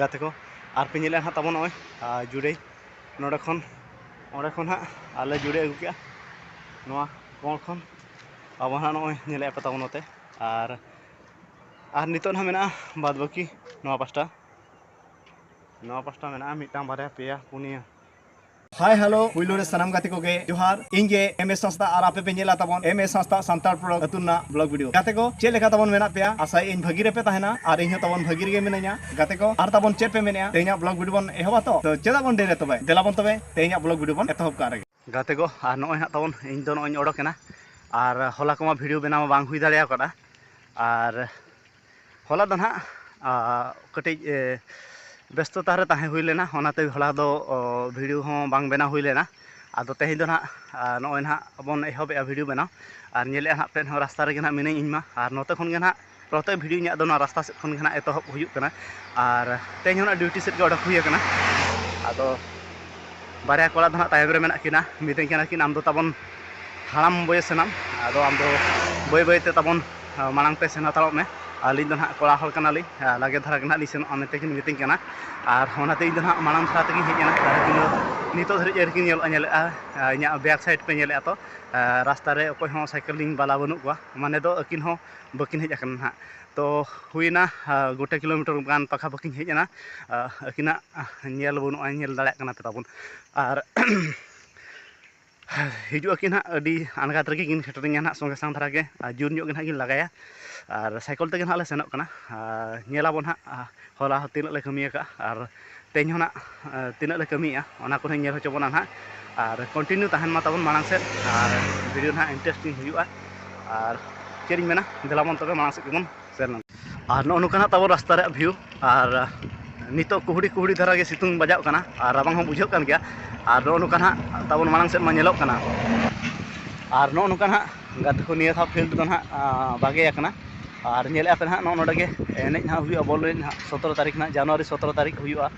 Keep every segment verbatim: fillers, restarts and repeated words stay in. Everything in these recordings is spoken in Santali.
ᱜᱟᱛᱮ ᱠᱚ, ᱟᱨ ᱯᱮ ᱧᱮᱞᱮᱫᱼᱟ ᱱᱟᱦᱟᱜ ᱛᱟᱵᱚᱱ ᱱᱚᱜᱼᱚᱭ, ᱟᱨ ᱡᱩᱲᱟᱹᱭ ᱱᱚᱰᱮ ᱠᱷᱚᱱ, ᱚᱸᱰᱮ ᱠᱷᱚᱱ ᱦᱟᱸᱜ ᱟᱞᱮ ᱡᱩᱲᱟᱹᱭ ᱟᱹᱜᱩ ᱠᱮᱜᱼᱟ ᱱᱚᱣᱟ ᱠᱚᱬ ᱠᱷᱚᱱ᱾ ᱟᱵᱚ ᱦᱟᱸᱜ ᱱᱚᱜᱼᱚᱭ ᱧᱮᱞᱮᱫᱼᱟ ᱯᱮ ᱛᱟᱵᱚᱱ ᱱᱚᱛᱮ᱾ ᱟᱨ, ᱟᱨ ᱱᱤᱛᱚᱜ ᱱᱟᱦᱟᱜ ᱢᱮᱱᱟᱜᱼᱟ ᱵᱟᱫ ᱵᱟᱹᱠᱤ ᱱᱚᱣᱟ ᱯᱟᱥᱴᱟ, ᱱᱚᱣᱟ ᱯᱟᱥᱴᱟ ᱢᱮᱱᱟᱜᱼᱟ ᱢᱤᱫᱴᱟᱝ, ᱵᱟᱨᱭᱟ, ᱯᱮᱭᱟ, ᱯᱩᱱᱭᱟᱹ᱾ ᱦᱟᱭ ᱦᱮᱞᱳ, ᱯᱩᱭᱞᱩ ᱨᱮ ᱥᱟᱱᱟᱢ ᱜᱟᱛᱮ ᱠᱚᱜᱮ ᱡᱚᱦᱟᱨ᱾ ᱤᱧ ᱜᱮ ᱮᱢ ᱮᱥ ᱦᱟᱸᱥᱫᱟ ᱟᱨ ᱟᱯᱮ ᱯᱮ ᱧᱮᱞᱟ ᱛᱟᱵᱚᱱ ᱮᱢ ᱮᱥ ᱦᱟᱸᱥᱫᱟ ᱥᱟᱱᱛᱟᱲ ᱯᱨᱚᱰᱟᱠᱴ ᱟᱹᱛᱩ ᱨᱮᱱᱟᱜ ᱵᱞᱚᱜ ᱵᱷᱤᱰᱤᱭᱳ᱾ ᱜᱟᱛᱮ ᱠᱚ, ᱪᱮᱫ ᱞᱮᱠᱟ ᱛᱟᱵᱚᱱ ᱢᱮᱱᱟᱜ ᱯᱮᱭᱟ? ᱟᱥᱟᱭᱟᱹᱧ ᱵᱷᱟᱹᱜᱤ ᱨᱮᱯᱮ ᱛᱟᱦᱮᱱᱟ ᱟᱨ ᱤᱧ ᱦᱚᱸ ᱛᱟᱵᱚᱱ ᱵᱷᱟᱹᱜᱤ ᱨᱮᱜᱮ ᱢᱤᱱᱟᱹᱧᱟ᱾ ᱜᱟᱛᱮ ᱠᱚ, ᱟᱨ ᱛᱟᱵᱚᱱ ᱪᱮᱫ ᱯᱮ ᱢᱮᱱᱮᱜᱼᱟ? ᱛᱮᱦᱮᱧᱟᱜ ᱵᱞᱚᱜ ᱵᱷᱤᱰᱤᱭᱳ ᱵᱚᱱ ᱮᱦᱚᱵᱟ ᱛᱚ? ᱛᱚ ᱪᱮᱫᱟᱜ ᱵᱚᱱ ᱰᱮᱨᱤᱭᱟ ᱛᱚᱵᱮ? ᱫᱮᱞᱟ ᱵᱚᱱ ᱛᱚᱵᱮ ᱛᱮᱦᱮᱧᱟᱜ ᱵᱞᱚᱜ ᱵᱷᱤᱰᱤᱭᱳ ᱵᱚᱱ ᱮᱛᱚᱦᱚᱵ ᱠᱟᱜ ᱨᱮᱜᱮ᱾ ᱜᱟᱛᱮ ᱠᱚ, ᱟᱨ ᱱᱚᱜᱼᱚᱭ ᱦᱟᱸᱜ ᱛᱟᱵᱚᱱ ᱤᱧ ᱫᱚ ᱱᱚᱜᱼᱚᱭ ᱤᱧ ᱚᱰᱚᱠ ᱮᱱᱟ, ᱟᱨ ᱦᱚᱞᱟ ᱠᱚᱢᱟ ᱵᱷᱤᱰᱤᱭᱳ ᱵᱮᱱᱟᱣ ᱢᱟ ᱵᱟᱝ ᱦᱩᱭ ᱫᱟᱲᱮ ᱟᱠᱟᱫᱟ᱾ ᱟᱨ ᱦᱚᱞᱟ ᱫᱚ ᱱᱟᱦᱟᱜ, ᱟ, ᱠᱟᱹᱴᱤᱡ, ᱮ, ᱵᱮᱥᱛᱚᱛᱟ ᱨᱮ ᱛᱟᱦᱮᱸ ᱦᱩᱭ ᱞᱮᱱᱟ, ᱚᱱᱟᱛᱮ ᱦᱚᱞᱟ ᱫᱚ, ᱚ, ᱵᱷᱤᱰᱤᱭᱳ ᱦᱚᱸ ᱵᱟᱝ ᱵᱮᱱᱟᱣ ᱦᱩᱭ ᱞᱮᱱᱟ᱾ ᱟᱫᱚ ᱛᱮᱦᱮᱧ ᱫᱚ ᱱᱟᱦᱟᱜ, ᱟ, ᱱᱚᱜᱼᱚᱭ ᱱᱟᱦᱟᱜ ᱵᱚᱱ ᱮᱦᱚᱵᱮᱜᱼᱟ ᱵᱷᱤᱰᱤᱭᱳ ᱵᱮᱱᱟᱣ᱾ ᱟᱨ ᱧᱮᱞᱮᱜᱼᱟ ᱱᱟᱦᱟᱜ ᱯᱮ ᱦᱚᱸ ᱨᱟᱥᱛᱟ ᱨᱮᱜᱮ ᱱᱟᱦᱟᱜ ᱢᱤᱱᱟᱹᱧ ᱤᱧ ᱢᱟ, ᱟᱨ ᱱᱚᱛᱮ ᱠᱷᱚᱱ ᱜᱮ ᱱᱟᱦᱟᱜ ᱯᱨᱚᱛᱮᱠ ᱵᱷᱤᱰᱤᱭᱳ ᱤᱧᱟᱹᱜ ᱫᱚ ᱱᱚᱣᱟ ᱨᱟᱥᱛᱟ ᱥᱮᱫ ᱠᱷᱚᱱ ᱜᱮ ᱱᱟᱦᱟᱜ ᱮᱛᱚᱦᱚᱵ ᱦᱩᱭᱩᱜ ᱠᱟᱱᱟ᱾ ᱟᱨ ᱛᱮᱦᱮᱧ ᱦᱚᱸ ᱱᱟᱦᱟᱜ ᱰᱤᱭᱩᱴᱤ ᱥᱮᱫ ᱜᱮ ᱚᱰᱚᱠ ᱦᱩᱭ ᱟᱠᱟᱱᱟ᱾ ᱟᱫᱚ ᱵᱟᱨᱭᱟ ᱠᱚᱲᱟ ᱫᱚ ᱱᱟᱦᱟᱜ ᱛᱟᱭᱚᱢ ᱨᱮ ᱢᱮᱱᱟᱜ ᱠᱤᱱᱟ, ᱢᱤᱛᱟᱹᱧ ᱠᱟᱱᱟ ᱠᱤᱱ, "ᱟᱢ ᱫᱚ ᱛᱟᱵᱚᱱ ᱦᱟᱲᱟᱢ ᱵᱚᱭᱮᱥ ᱮᱱᱟᱢ, ᱟᱫᱚ ᱟᱢ ᱫᱚ ᱵᱟᱹᱭ ᱵᱟᱹᱭ ᱛᱮ ᱛᱟᱵᱚᱱ, ᱟ, ᱢᱟᱲᱟᱝ ᱛᱮ ᱥᱮᱱ ᱦᱟᱛᱟᱲᱚᱜ ᱢᱮ, ᱟᱹᱞᱤᱧ ᱫᱚ ᱱᱟᱦᱟᱜ ᱠᱚᱲᱟ ᱦᱚᱲ ᱠᱟᱱᱟᱞᱤᱧ, ᱟ, ᱞᱟᱜᱮ ᱫᱷᱟᱨᱟ ᱜᱮ ᱱᱟᱦᱟᱜ ᱞᱤᱧ ᱥᱮᱱᱚᱜᱼᱟ", ᱢᱮᱱᱛᱮ ᱠᱤᱱ ᱢᱤᱛᱟᱹᱧ ᱠᱟᱱᱟ᱾ ᱟᱨ ᱚᱱᱟᱛᱮ ᱤᱧ ᱫᱚ ᱱᱟᱦᱟᱜ ᱢᱟᱲᱟᱝ ᱫᱷᱟᱨᱟ ᱛᱮᱜᱮᱧ ᱦᱮᱡ ᱮᱱᱟ᱾ ᱟᱨ ᱩᱱᱠᱤᱱ ᱫᱚ ᱱᱤᱛᱚᱜ ᱫᱷᱟᱹᱨᱤᱡ ᱟᱹᱣᱨᱤ ᱠᱤᱱ ᱧᱮᱞᱚᱜᱼᱟ, ᱧᱮᱞᱮᱜᱼᱟ, ᱟ, ᱤᱧᱟᱹᱜ ᱵᱮᱠ ᱥᱟᱭᱤᱰ ᱯᱮ ᱧᱮᱞᱮᱜᱼᱟ ᱛᱚ, ᱟ, ᱨᱟᱥᱛᱟ ᱨᱮ ᱚᱠᱚᱭ ᱦᱚᱸ ᱥᱟᱭᱠᱮᱞ ᱞᱤᱧ ᱵᱟᱞᱟ ᱵᱟᱹᱱᱩᱜ ᱠᱚᱣᱟ, ᱢᱟᱱᱮ ᱫᱚ ᱟᱹᱠᱤᱱ ᱦᱚᱸ ᱵᱟᱹᱠᱤᱱ ᱦᱮᱡ ᱟᱠᱟᱱᱟ ᱱᱟᱦᱟᱜ᱾ ᱛᱚ ᱦᱩᱭᱱᱟ, ᱟ, ᱜᱚᱴᱟ ᱠᱤᱞᱳᱢᱤᱴᱟᱨ ᱜᱟᱱ ᱯᱟᱠᱷᱟ ᱯᱟᱹᱠᱷᱤᱧ ᱦᱮᱡ ᱮᱱᱟ, ᱟ, ᱟᱹᱠᱤᱱᱟᱜ, ᱟ, ᱧᱮᱞ ᱵᱟᱹᱱᱩᱜᱼᱟ, ᱧᱮᱞ ᱫᱟᱲᱮᱭᱟᱜ ᱠᱟᱱᱟ ᱯᱮ ᱛᱟᱵᱚᱱ᱾ ᱟᱨ ᱦᱤᱡᱩᱜ ᱟᱹᱠᱤᱱ ᱦᱟᱸᱜ, ᱟᱹᱰᱤ ᱟᱬᱜᱟᱛ ᱨᱮᱜᱮ ᱠᱤᱱ ᱥᱮᱴᱮᱨᱤᱧᱟ ᱱᱟᱦᱟᱜ ᱥᱚᱸᱜᱮ ᱥᱟᱝ ᱫᱷᱟᱨᱟ ᱜᱮ, ᱟᱨ ᱡᱳᱨ ᱧᱚᱜ ᱜᱮ ᱱᱟᱦᱟᱜ ᱠᱤᱱ ᱞᱟᱜᱟᱭᱟ᱾ ᱟᱨ ᱥᱟᱭᱠᱮᱞ ᱛᱮᱜᱮ ᱱᱟᱦᱟᱜ ᱞᱮ ᱥᱮᱱᱚᱜ ᱠᱟᱱᱟ᱾ ᱟᱨ ᱧᱮᱞᱟᱵᱚᱱ ᱦᱟᱸᱜ, ᱟ, ᱦᱚᱞᱟ ᱦᱚᱸ ᱛᱤᱱᱟᱹᱜ ᱞᱮ ᱠᱟᱹᱢᱤ ᱟᱠᱟᱫᱼᱟ ᱟᱨ ᱛᱮᱦᱮᱧ ᱦᱚᱸ ᱱᱟᱦᱟᱜ, ᱟ, ᱛᱤᱱᱟᱹᱜ ᱞᱮ ᱠᱟᱹᱢᱤᱭᱮᱫᱼᱟ, ᱚᱱᱟ ᱠᱚ ᱱᱟᱦᱟᱜ ᱧᱮᱞ ᱦᱚᱪᱚ ᱵᱚᱱᱟ ᱱᱟᱦᱟᱜ᱾ ᱟᱨ ᱠᱚᱱᱴᱤᱱᱤᱭᱩ ᱛᱟᱦᱮᱱ ᱢᱟ ᱛᱟᱵᱚᱱ ᱢᱟᱲᱟᱝ ᱥᱮᱫ, ᱟᱨ ᱵᱷᱤᱰᱤᱭᱳ ᱱᱟᱦᱟᱜ ᱤᱱᱴᱟᱨᱮᱥᱴᱤᱝ ᱦᱩᱭᱩᱜᱼᱟ᱾ ᱟᱨ ᱪᱮᱫ ᱤᱧ ᱢᱮᱱᱟ, ᱫᱮᱞᱟ ᱵᱚᱱ ᱛᱚᱵᱮ ᱢᱟᱲᱟᱝ ᱥᱮᱫ ᱜᱮᱵᱚᱱ ᱥᱮᱱ ᱞᱮᱱ᱾ ᱟᱨ ᱱᱚᱜᱼᱚ ᱱᱚᱝᱠᱟ ᱱᱟᱜ ᱛᱟᱵᱚᱱ ᱨᱟᱥᱛᱟ ᱨᱮᱭᱟᱜ ᱵᱷᱤᱭᱩ᱾ ᱟᱨ ᱱᱤᱛᱚᱜ ᱠᱩᱦᱲᱤ ᱠᱩᱦᱲᱤ ᱫᱷᱟᱨᱟ ᱜᱮ ᱥᱤᱛᱩᱝ ᱵᱟᱡᱟᱜ ᱠᱟᱱᱟ ᱟᱨ ᱨᱟᱵᱟᱝ ᱦᱚᱸ ᱵᱩᱡᱷᱟᱹᱜ ᱠᱟᱱ ᱜᱮᱭᱟ᱾ ᱟᱨ ᱱᱚᱜᱼᱚ ᱱᱚᱝᱠᱟ ᱱᱟᱦᱟᱜ ᱛᱟᱵᱚᱱ ᱢᱟᱲᱟᱝ ᱥᱮᱫ ᱢᱟ ᱧᱮᱞᱚᱜ ᱠᱟᱱᱟ᱾ ᱟᱨ ᱱᱚᱜᱼᱚ ᱱᱚᱝᱠᱟ ᱱᱟᱦᱟᱜ ᱜᱟᱛᱮ ᱠᱚ, ᱱᱤᱭᱟᱹ ᱫᱷᱟᱣ ᱯᱷᱤᱞᱰ ᱫᱚ ᱱᱟᱦᱟᱜ, ᱟᱸ, ᱵᱟᱜᱮ ᱟᱠᱟᱱᱟ᱾ ᱟᱨ ᱧᱮᱞᱮᱫᱼᱟ ᱯᱮ ᱱᱟᱦᱟᱜ, ᱱᱚᱜᱼᱚ ᱱᱚᱰᱮ ᱜᱮ ᱮᱱᱮᱡ ᱱᱟᱦᱟᱜ ᱦᱩᱭᱩᱜᱼᱟ, ᱵᱚᱞ ᱮᱱᱮᱡ ᱱᱟᱦᱟᱜ ᱥᱚᱛᱨᱚ ᱛᱟᱹᱨᱤᱠᱷ ᱱᱟᱦᱟᱜ, ᱡᱟᱱᱩᱣᱟᱨᱤ ᱥᱚᱛᱨᱚ ᱛᱟᱹᱨᱤᱠᱷ ᱦᱩᱭᱩᱜᱼᱟ᱾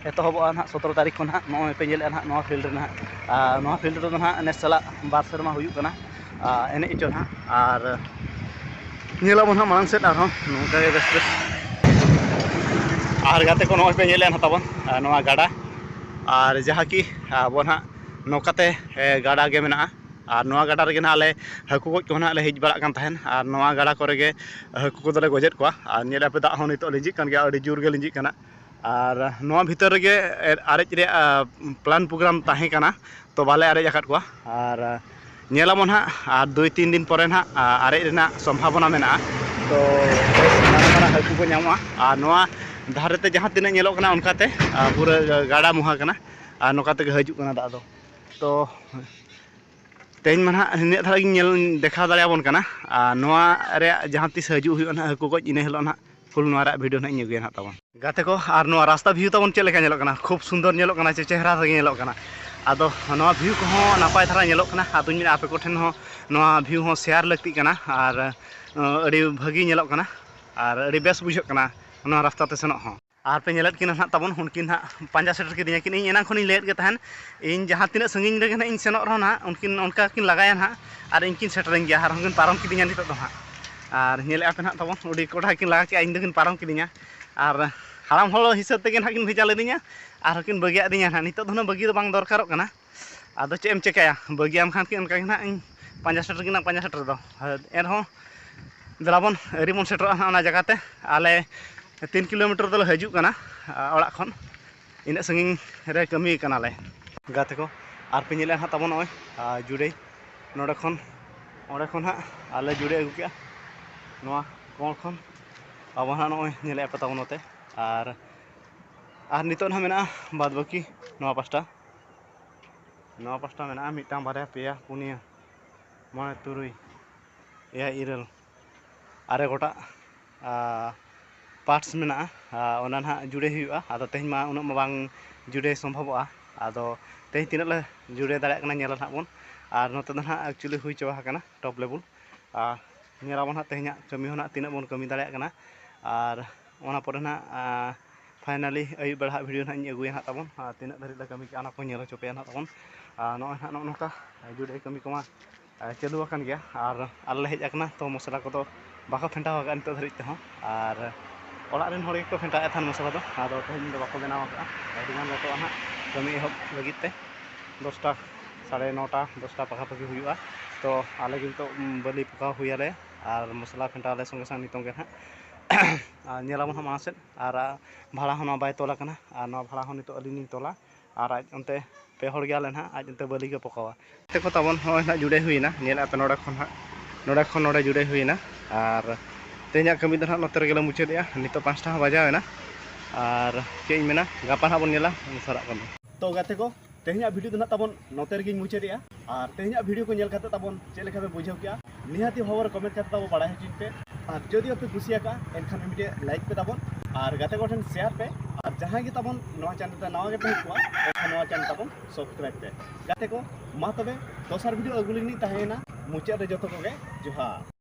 ᱮᱛᱚᱦᱚᱵᱚᱜᱼᱟ ᱱᱟᱦᱟᱜ ᱥᱚᱛᱨᱚ ᱛᱟᱹᱨᱤᱠᱷ ᱠᱷᱚᱱ ᱱᱟᱦᱟᱜ᱾ ᱱᱚᱜᱼᱚᱭ ᱯᱮ ᱧᱮᱞᱮᱫᱼᱟ ᱱᱟᱦᱟᱜ ᱱᱚᱣᱟ ᱯᱷᱤᱞᱰ ᱨᱮ ᱱᱟᱦᱟᱜ, ᱟᱨ ᱱᱚᱣᱟ ᱯᱷᱤᱞᱰ ᱨᱮᱫᱚ ᱱᱟᱦᱟᱜ ᱱᱮᱥ ᱥᱟᱞᱟᱜ ᱵᱟᱨ ᱥᱮᱨᱢᱟ ᱦᱩᱭᱩᱜ ᱠᱟᱱᱟ, ᱟᱨ ᱮᱱᱮᱡ ᱦᱚᱪᱚ ᱱᱟᱦᱟᱜ᱾ ᱟᱨ ᱧᱮᱞᱟᱵᱚᱱ ᱱᱟᱦᱟᱜ ᱢᱟᱲᱟᱝ ᱥᱮᱫ ᱟᱨᱦᱚᱸ ᱱᱚᱝᱠᱟ ᱜᱮ ᱵᱮᱥ ᱵᱮᱥ᱾ ᱟᱨ ᱜᱟᱛᱮ ᱠᱚ, ᱱᱚᱜᱼᱚᱭ ᱯᱮ ᱧᱮᱞᱮᱫ ᱱᱟᱦᱟᱜ ᱛᱟᱵᱚᱱ, ᱟᱨ ᱱᱚᱣᱟ ᱜᱟᱰᱟ, ᱟᱨ ᱡᱟᱦᱟᱸ ᱠᱤ ᱟᱵᱚ ᱱᱟᱦᱟᱜ ᱱᱚᱝᱠᱟᱛᱮ, ᱮ, ᱜᱟᱰᱟ ᱜᱮ ᱢᱮᱱᱟᱜᱼᱟ᱾ ᱟᱨ ᱱᱚᱣᱟ ᱜᱟᱰᱟ ᱨᱮᱜᱮ ᱱᱟᱦᱟᱜ ᱟᱞᱮ ᱦᱟᱹᱠᱩ ᱜᱚᱡ ᱠᱚᱦᱚᱸ ᱱᱟᱦᱟᱜ ᱞᱮ ᱦᱮᱡ ᱵᱟᱲᱟᱜ ᱠᱟᱱ ᱛᱟᱦᱮᱸᱫ᱾ ᱟᱨ ᱱᱚᱣᱟ ᱜᱟᱰᱟ ᱠᱚᱨᱮ ᱜᱮ ᱦᱟᱹᱠᱩ ᱠᱚᱫᱚᱞᱮ ᱜᱚᱡᱮᱫ ᱠᱚᱣᱟ᱾ ᱟᱨ ᱧᱮᱞ ᱟᱯᱮ, ᱫᱟᱜ ᱦᱚᱸ ᱱᱤᱛᱚᱜ ᱞᱤᱸᱡᱤᱜ ᱠᱟᱱ ᱜᱮᱭᱟ, ᱟᱹᱰᱤ ᱡᱳᱨ ᱜᱮ ᱞᱤᱸᱡᱤᱜ ᱠᱟᱱᱟ᱾ ᱟᱨ ᱱᱚᱣᱟ ᱵᱷᱤᱛᱟᱹᱨ ᱨᱮᱜᱮ ᱟᱨᱮᱡ ᱨᱮᱭᱟᱜ, ᱟ, plan program ᱛᱟᱦᱮᱸ ᱠᱟᱱᱟ, ᱛᱚ ᱵᱟᱞᱮ ᱟᱨᱮᱡ ᱟᱠᱟᱫ ᱠᱚᱣᱟ᱾ ᱟᱨ, ᱟ, ᱧᱮᱞᱟᱵᱚᱱ ᱦᱟᱸᱜ, ᱟᱨ ᱫᱩᱭ ᱛᱤᱱ ᱫᱤᱱ ᱯᱚᱨᱮ ᱱᱟᱦᱟᱜ, ᱟ, ᱟᱨᱮᱡ ᱨᱮᱱᱟᱜ ᱥᱚᱢᱵᱷᱟᱵᱚᱱᱟ ᱢᱮᱱᱟᱜᱼᱟ᱾ ᱛᱚ ᱵᱮᱥ ᱢᱟᱨᱟᱝ ᱢᱟᱨᱟᱝ ᱦᱟᱹᱠᱩ ᱠᱚ ᱧᱟᱢᱚᱜᱼᱟ᱾ ᱟᱨ ᱱᱚᱣᱟ ᱫᱷᱟᱨᱮ ᱛᱮ ᱡᱟᱦᱟᱸ ᱛᱤᱱᱟᱹᱜ ᱧᱮᱞᱚᱜ ᱠᱟᱱᱟ, ᱚᱱᱠᱟᱛᱮ, ᱟ, ᱯᱩᱨᱟᱹ ᱜᱟᱰᱟ ᱢᱩᱦᱟ ᱠᱟᱱᱟ᱾ ᱟᱨ ᱱᱚᱝᱠᱟ ᱛᱮᱜᱮ ᱦᱤᱡᱩᱜ ᱠᱟᱱᱟ ᱫᱟᱜ ᱫᱚ᱾ ᱛᱚ ᱛᱮᱦᱮᱧ ᱢᱟ ᱱᱟᱦᱟᱜ ᱱᱤᱱᱟᱹᱜ ᱫᱷᱟᱨᱟ ᱜᱤᱧ ᱧᱮᱞ ᱫᱮᱠᱷᱟᱣ ᱫᱟᱲᱮᱭᱟᱵᱚᱱ ᱠᱟᱱᱟ᱾ ᱟᱨ ᱱᱚᱣᱟ ᱨᱮᱭᱟᱜ ᱡᱟᱦᱟᱸ ᱛᱤᱥ ᱦᱤᱡᱩᱜ ᱦᱩᱭᱩᱜᱼᱟ ᱱᱟᱦᱟᱜ ᱦᱟᱹᱠᱩ ᱜᱚᱡ, ᱤᱱᱟᱹ ᱦᱤᱞᱳᱜ ᱱᱟᱦᱟᱜ full ᱱᱚᱣᱟ ᱨᱮᱭᱟᱜ video ᱱᱟᱦᱟᱜ ᱤᱧ ᱟᱹᱜᱩᱭᱟ ᱱᱟᱦᱟᱜ ᱛᱟᱵᱚᱱ᱾ ᱜᱟᱛᱮ ᱠᱚ, ᱟᱨ ᱱᱚᱣᱟ ᱨᱟᱥᱛᱟ view ᱛᱟᱵᱚᱱ ᱪᱮᱫ ᱞᱮᱠᱟ ᱧᱮᱞᱚᱜ ᱠᱟᱱᱟ? ᱠᱷᱩᱵ ᱥᱩᱱᱫᱚᱨ ᱧᱮᱞᱚᱜ ᱠᱟᱱᱟ, ᱪᱮ ᱪᱮᱦᱨᱟ ᱜᱮ ᱧᱮᱞᱚᱜ ᱠᱟᱱᱟ᱾ ᱟᱫᱚ ᱱᱚᱣᱟ view ᱠᱚᱦᱚᱸ ᱱᱟᱯᱟᱭ ᱫᱷᱟᱨᱟ ᱧᱮᱞᱚᱜ ᱠᱟᱱᱟ᱾ ᱟᱫᱚᱧ ᱢᱮᱱᱟ ᱟᱯᱮ ᱠᱚᱴᱷᱮᱱ ᱦᱚᱸ ᱱᱚᱣᱟ view ᱦᱚᱸ share ᱞᱟᱹᱠᱛᱤᱜ ᱠᱟᱱᱟ᱾ ᱟᱨ, ᱟᱹᱰᱤ ᱵᱷᱟᱹᱜᱤ ᱧᱮᱞᱚᱜ ᱠᱟᱱᱟ ᱟᱨ ᱟᱹᱰᱤ ᱵᱮᱥ ᱵᱩᱡᱷᱟᱹᱜ ᱠᱟᱱᱟ ᱱᱚᱣᱟ ᱨᱟᱥᱛᱟ ᱛᱮ ᱥᱮᱱᱚᱜ ᱦᱚᱸ᱾ ᱟᱨ ᱯᱮ ᱧᱮᱞᱮᱫ ᱠᱤᱱᱟ ᱱᱟᱦᱟᱜ ᱛᱟᱵᱚᱱ, ᱩᱱᱠᱤᱱ ᱱᱟᱦᱟᱜ ᱯᱟᱸᱡᱟ ᱥᱮᱴᱮᱨ ᱠᱤᱫᱤᱧᱟ ᱠᱤᱱ᱾ ᱤᱧ ᱮᱱᱟᱝ ᱠᱷᱚᱱᱤᱧ ᱞᱟᱹᱭᱮᱫ ᱜᱮ ᱛᱟᱦᱮᱱ, ᱤᱧ ᱡᱟᱦᱟᱸ ᱛᱤᱱᱟᱹᱜ ᱥᱟᱺᱜᱤᱧ ᱨᱮᱜᱮ ᱱᱟᱦᱟᱜ ᱤᱧ ᱥᱮᱱᱚᱜ ᱨᱮᱦᱚᱸ ᱱᱟᱦᱟᱜ, ᱩᱱᱠᱤᱱ ᱚᱱᱠᱟ ᱠᱤᱱ ᱞᱟᱜᱟᱭᱟ ᱱᱟᱦᱟᱜ, ᱟᱨ ᱤᱧ ᱠᱤᱱ ᱥᱮᱴᱮᱨᱤᱧ ᱜᱮᱭᱟ, ᱟᱨᱦᱚᱸ ᱠᱤᱱ ᱯᱟᱨᱚᱢ ᱠᱤᱫᱤᱧᱟ ᱱᱤᱛᱚᱜ ᱫᱚ ᱱᱟᱦᱟᱜ᱾ ᱟᱨ ᱧᱮᱞᱮᱫᱼᱟ ᱯᱮ ᱱᱟᱦᱟᱜ ᱛᱟᱵᱚᱱ, ᱟᱹᱰᱤ ᱠᱚᱰᱷᱟ ᱠᱤᱱ ᱞᱟᱜᱟ ᱠᱮᱜᱼᱟ, ᱤᱧ ᱫᱚᱠᱤᱱ ᱯᱟᱨᱚᱢ ᱠᱤᱫᱤᱧᱟ᱾ ᱟᱨ ᱦᱟᱲᱟᱢ ᱦᱚᱲ ᱦᱤᱥᱟᱹᱵ ᱛᱮᱜᱮ ᱱᱟᱦᱟᱜ ᱠᱤᱱ ᱵᱷᱮᱡᱟ ᱞᱤᱫᱤᱧᱟ, ᱟᱨᱦᱚᱸ ᱠᱤᱱ ᱵᱟᱹᱜᱤᱭᱟᱫᱤᱧᱟ ᱱᱟᱦᱟᱜ᱾ ᱱᱤᱛᱚᱜ ᱫᱚ ᱦᱩᱱᱟᱹᱝ ᱵᱟᱹᱜᱤ ᱫᱚ ᱵᱟᱝ ᱫᱚᱨᱠᱟᱨᱚᱜ ᱠᱟᱱᱟ᱾ ᱟᱫᱚ ᱪᱮᱫ ᱮᱢ ᱪᱮᱠᱟᱭᱟ, ᱵᱟᱹᱜᱤᱭᱟᱢ ᱠᱷᱟᱱ ᱠᱤᱱ ᱚᱱᱠᱟ ᱜᱮ ᱱᱟᱦᱟᱜ ᱤᱧ ᱯᱟᱸᱡᱟ ᱥᱮᱴᱮᱨ ᱠᱤᱱᱟ, ᱯᱟᱸᱡᱟ ᱥᱮᱴᱮᱨ ᱫᱚ᱾ ᱮᱱᱨᱮᱦᱚᱸ ᱫᱮᱞᱟ ᱵᱚᱱ, ᱟᱹᱣᱨᱤ ᱵᱚᱱ ᱥᱮᱴᱮᱨᱚᱜᱼᱟ ᱱᱟᱦᱟᱜ ᱚᱱᱟ ᱡᱟᱭᱜᱟ ᱛᱮ᱾ ᱟᱞᱮ ᱛᱤᱱ ᱠᱤᱞᱳᱢᱤᱴᱟᱨ ᱫᱚᱞᱮ ᱦᱤᱡᱩᱜ ᱠᱟᱱᱟ, ᱟ, ᱚᱲᱟᱜ ᱠᱷᱚᱱ᱾ ᱤᱱᱟᱹᱜ ᱥᱟᱺᱜᱤᱧ ᱨᱮ ᱠᱟᱹᱢᱤ ᱠᱟᱱᱟᱞᱮ᱾ ᱜᱟᱛᱮ ᱠᱚ, ᱟᱨ ᱯᱮ ᱧᱮᱞᱮᱫ ᱱᱟᱦᱟᱜ ᱛᱟᱵᱚᱱ ᱱᱚᱜᱼᱚᱭ, ᱟ, ᱡᱩᱰᱟᱹᱭ, ᱱᱚᱰᱮ ᱠᱷᱚᱱ, ᱚᱸᱰᱮ ᱠᱷᱚᱱ ᱦᱟᱸᱜ ᱟᱞᱮ ᱡᱩᱰᱟᱹᱭ ᱟᱹᱜᱩ ᱠᱮᱜᱼᱟ ᱱᱚᱣᱟ ᱠᱚᱬ ᱠᱷᱚᱱ᱾ ᱟᱵᱚ ᱦᱟᱸᱜ ᱱᱚᱜᱼᱚᱭ ᱧᱮᱞᱮᱫᱼᱟ ᱯᱮ ᱛᱟᱵᱚᱱ ᱱᱚᱛᱮ᱾ ᱟᱨ, ᱟᱨ ᱱᱤᱛᱚᱜ ᱱᱟᱦᱟᱜ ᱢᱮᱱᱟᱜᱼᱟ ᱵᱟᱫ ᱵᱟᱹᱠᱤ ᱱᱚᱣᱟ ᱯᱟᱥᱴᱟ᱾ ᱱᱚᱣᱟ ᱯᱟᱥᱴᱟ ᱢᱮᱱᱟᱜᱼᱟ ᱢᱤᱫᱴᱟᱝ, ᱵᱟᱨᱭᱟ, ᱯᱮᱭᱟ, ᱯᱩᱱᱭᱟᱹ, ᱢᱚᱬᱮ, ᱛᱩᱨᱩᱭ, ᱮᱭᱟᱭ, ᱤᱨᱟᱹᱞ, ᱟᱨᱮ ᱜᱚᱴᱟᱜ, ᱟ, parts ᱢᱮᱱᱟᱜᱼᱟ᱾ ᱟ, ᱚᱱᱟ ᱱᱟᱦᱟᱜ ᱡᱩᱲᱟᱹᱭ ᱦᱩᱭᱩᱜᱼᱟ᱾ ᱟᱫᱚ ᱛᱮᱦᱮᱧ ᱢᱟ ᱩᱱᱟᱹᱜ ᱢᱟ ᱵᱟᱝ ᱡᱩᱲᱟᱹᱭ ᱥᱚᱢᱵᱷᱚᱵᱚᱜᱼᱟ᱾ ᱟᱫᱚ ᱛᱮᱦᱮᱧ ᱛᱤᱱᱟᱹᱜ ᱞᱮ ᱡᱩᱲᱟᱹᱭ ᱫᱟᱲᱮᱭᱟᱜ ᱠᱟᱱᱟ, ᱧᱮᱞᱟ ᱱᱟᱦᱟᱜ ᱵᱚᱱ᱾ ᱟᱨ ᱱᱚᱛᱮ ᱫᱚ ᱱᱟᱦᱟᱜ actually ᱦᱩᱭ ᱪᱟᱵᱟ ᱟᱠᱟᱱᱟ top level᱾ ᱟᱨ ᱧᱮᱞᱟᱵᱚᱱ ᱦᱟᱸᱜ ᱛᱮᱦᱮᱧᱟᱜ ᱠᱟᱹᱢᱤ ᱦᱚᱸ ᱱᱟᱦᱟᱜ ᱛᱤᱱᱟᱹᱜ ᱵᱚᱱ ᱠᱟᱹᱢᱤ ᱫᱟᱲᱮᱭᱟᱜ ᱠᱟᱱᱟ᱾ ᱟᱨ ᱚᱱᱟ ᱯᱚᱨᱮ ᱱᱟᱦᱟᱜ, ᱟ, finally ᱟᱹᱭᱩᱵ ᱵᱮᱲᱟ ᱦᱟᱸᱜ video ᱱᱟᱦᱟᱜ ᱤᱧ ᱟᱹᱜᱩᱭᱟ ᱱᱟᱦᱟᱜ ᱛᱟᱵᱚᱱ᱾ ᱟᱨ ᱛᱤᱱᱟᱹᱜ ᱫᱷᱟᱹᱨᱤᱡ ᱞᱮ ᱠᱟᱹᱢᱤ ᱠᱮᱜᱼᱟ, ᱚᱱᱟ ᱠᱚ ᱧᱮᱞ ᱦᱚᱪᱚ ᱯᱮᱭᱟ ᱱᱟᱦᱟᱜ ᱛᱟᱵᱚᱱ᱾ ᱟᱨ ᱱᱚᱜᱼᱚᱭ ᱱᱟᱦᱟᱜ ᱱᱚᱜᱼᱚ ᱱᱚᱝᱠᱟ ᱡᱩᱲᱟᱹᱭ ᱠᱟᱹᱢᱤ ᱠᱚᱢᱟ, ᱟ, ᱪᱟᱹᱞᱩ ᱟᱠᱟᱱ ᱜᱮᱭᱟ᱾ ᱟᱨ ᱟᱞᱮ ᱞᱮ ᱦᱮᱡ ᱟᱠᱟᱱᱟ, ᱛᱚ ᱢᱚᱥᱞᱟ ᱠᱚᱫᱚ ᱵᱟᱠᱚ ᱯᱷᱮᱱᱴᱟᱣ ᱟᱠᱟᱫᱼᱟ ᱱᱤᱛᱚᱜ ᱫᱷᱟᱹᱨᱤᱡ ᱛᱮᱦᱚᱸ᱾ ᱟᱨ ᱚᱲᱟᱜ ᱨᱮᱱ ᱦᱚᱲ ᱜᱮᱠᱚ ᱯᱷᱮᱱᱴᱟᱣᱮᱫ ᱛᱟᱦᱮᱱ ᱢᱚᱥᱞᱟ ᱫᱚ, ᱟᱫᱚ ᱛᱮᱦᱮᱧ ᱫᱚ ᱵᱟᱠᱚ ᱵᱮᱱᱟᱣ ᱟᱠᱟᱫᱼᱟ᱾ ᱟᱹᱰᱤ ᱜᱟᱱ ᱞᱮᱴᱚᱜᱼᱟ ᱦᱟᱸᱜ ᱠᱟᱹᱢᱤ ᱮᱦᱚᱵ ᱞᱟᱹᱜᱤᱫ ᱛᱮ, ᱫᱚᱥᱴᱟ, ᱥᱟᱲᱮ ᱱᱚᱴᱟ, ᱫᱚᱥᱴᱟ ᱯᱟᱠᱟᱯᱟᱠᱤ ᱦᱩᱭᱩᱜᱼᱟ᱾ ᱛᱚ ᱟᱞᱮ ᱜᱮ ᱱᱤᱛᱚᱜ, ᱩᱢ, ᱵᱟᱹᱞᱤ ᱯᱚᱠᱟᱣ ᱦᱩᱭ ᱟᱞᱮ ᱟᱨ ᱢᱚᱥᱞᱟ ᱯᱷᱮᱱᱴᱟᱣ ᱟᱞᱮ ᱥᱚᱸᱜᱮ ᱥᱟᱝ ᱱᱤᱛᱚᱝ ᱜᱮ ᱦᱟᱸᱜ᱾ ᱟᱨ ᱧᱮᱞ ᱟᱵᱚᱱ ᱦᱟᱸᱜ ᱢᱟᱲᱟᱝ ᱥᱮᱫ᱾ ᱟᱨ, ᱟ, ᱵᱷᱟᱲᱟ ᱦᱚᱸ ᱱᱚᱣᱟ ᱵᱟᱭ ᱛᱚᱞ ᱟᱠᱟᱱᱟ, ᱟᱨ ᱱᱚᱣᱟ ᱵᱷᱟᱲᱟ ᱦᱚᱸ ᱱᱤᱛᱚᱜ ᱟᱹᱞᱤᱧ ᱞᱤᱧ ᱛᱚᱞᱟ᱾ ᱟᱨ ᱟᱡ ᱚᱱᱛᱮ ᱯᱮ ᱦᱚᱲ ᱜᱮᱭᱟᱞᱮ ᱱᱟᱦᱟᱜ, ᱟᱡ ᱚᱱᱛᱮ ᱵᱟᱹᱞᱤ ᱜᱮ ᱯᱚᱠᱟᱣᱟ᱾ ᱜᱟᱛᱮ ᱠᱚ ᱛᱟᱵᱚᱱ ᱱᱚᱜᱼᱚᱭ ᱱᱟᱦᱟᱜ ᱡᱩᱲᱟᱹᱭ ᱦᱩᱭᱮᱱᱟ, ᱧᱮᱞᱮᱫᱼᱟ ᱯᱮ ᱱᱚᱰᱮ ᱠᱷᱚᱱ ᱦᱟᱸᱜ, ᱱᱚᱰᱮ ᱠᱷᱚᱱ ᱱᱚᱰᱮ ᱡᱩᱲᱟᱹᱭ ᱦᱩᱭᱮᱱᱟ᱾ ᱟᱨ ᱛᱮᱦᱮᱧᱟᱜ ᱠᱟᱹᱢᱤ ᱫᱚ ᱱᱟᱦᱟᱜ ᱱᱚᱛᱮ ᱨᱮᱜᱮ ᱞᱮ ᱢᱩᱪᱟᱹᱫᱮᱜᱼᱟ᱾ ᱱᱤᱛᱚᱜ ᱯᱟᱸᱪᱴᱟ ᱦᱚᱸ ᱵᱟᱡᱟᱣ ᱮᱱᱟ᱾ ᱟᱨ ᱪᱮᱫ ᱤᱧ ᱢᱮᱱᱟ, ᱜᱟᱯᱟ ᱱᱟᱦᱟᱜ ᱵᱚᱱ ᱧᱮᱞᱟ ᱩᱥᱟᱹᱨᱟᱜ ᱠᱟᱱᱟ᱾ ᱛᱚ ᱜᱟᱛᱮ ᱠᱚ, ᱛᱮᱦᱮᱧᱟᱜ ᱵᱷᱤᱰᱤᱭᱳ ᱫᱚ ᱱᱟᱦᱟᱜ ᱛᱟᱵᱚᱱ ᱱᱚᱛᱮ ᱨᱮᱜᱮᱧ ᱢᱩᱪᱟᱹᱫᱮᱜᱼᱟ᱾ ᱟᱨ ᱛᱮᱦᱮᱧᱟᱜ ᱵᱷᱤᱰᱤᱭᱳ ᱠᱚ ᱧᱮᱞ ᱠᱟᱛᱮ ᱛᱟᱵᱚᱱ ᱪᱮᱫ ᱞᱮᱠᱟ ᱯᱮ ᱵᱩᱡᱷᱟᱹᱣ ᱠᱮᱜᱼᱟ, ᱱᱤᱦᱟᱹᱛᱤ ᱵᱷᱟᱵᱽ ᱨᱮ ᱠᱚᱢᱮᱱᱴ ᱠᱟᱛᱮ ᱛᱟᱵᱚ ᱵᱟᱲᱟᱭ ᱦᱚᱪᱚᱧ ᱯᱮ᱾ ᱟᱨ ᱡᱩᱫᱤ ᱯᱮ ᱠᱩᱥᱤᱭᱟᱠᱟᱜᱼᱟ, ᱮᱱᱠᱷᱟᱱ ᱢᱤᱫᱴᱮᱡ ᱞᱟᱭᱤᱠ ᱯᱮ ᱛᱟᱵᱚᱱ, ᱟᱨ ᱜᱟᱛᱮ ᱠᱚᱴᱷᱮᱱ ᱥᱮᱭᱟᱨ ᱯᱮ᱾ ᱟᱨ ᱡᱟᱦᱟᱸᱭ ᱜᱮ ᱛᱟᱵᱚᱱ ᱱᱚᱣᱟ ᱪᱮᱱᱮᱞ ᱨᱮ ᱱᱟᱣᱟ ᱜᱮᱯᱮ ᱦᱮᱡ ᱠᱚᱜᱼᱟ, ᱮᱱᱠᱷᱟᱱ ᱱᱚᱣᱟ ᱪᱮᱱᱮᱞ ᱛᱟᱵᱚᱱ ᱥᱟᱵᱥᱠᱨᱟᱭᱤᱵ ᱯᱮ᱾ ᱜᱟᱛᱮ ᱠᱚ, ᱢᱟ ᱛᱚᱵᱮ ᱫᱚᱥᱟᱨ ᱵᱷᱤᱰᱤᱭᱳ ᱟᱹᱜᱩ ᱞᱟᱹᱜᱤᱫ ᱤᱧ ᱛᱟᱦᱮᱸᱭᱮᱱᱟ᱾ ᱢᱩᱪᱟᱹᱫ ᱨᱮ ᱡᱚᱛᱚ ᱠᱚᱜᱮ ᱡᱚᱦᱟᱨ᱾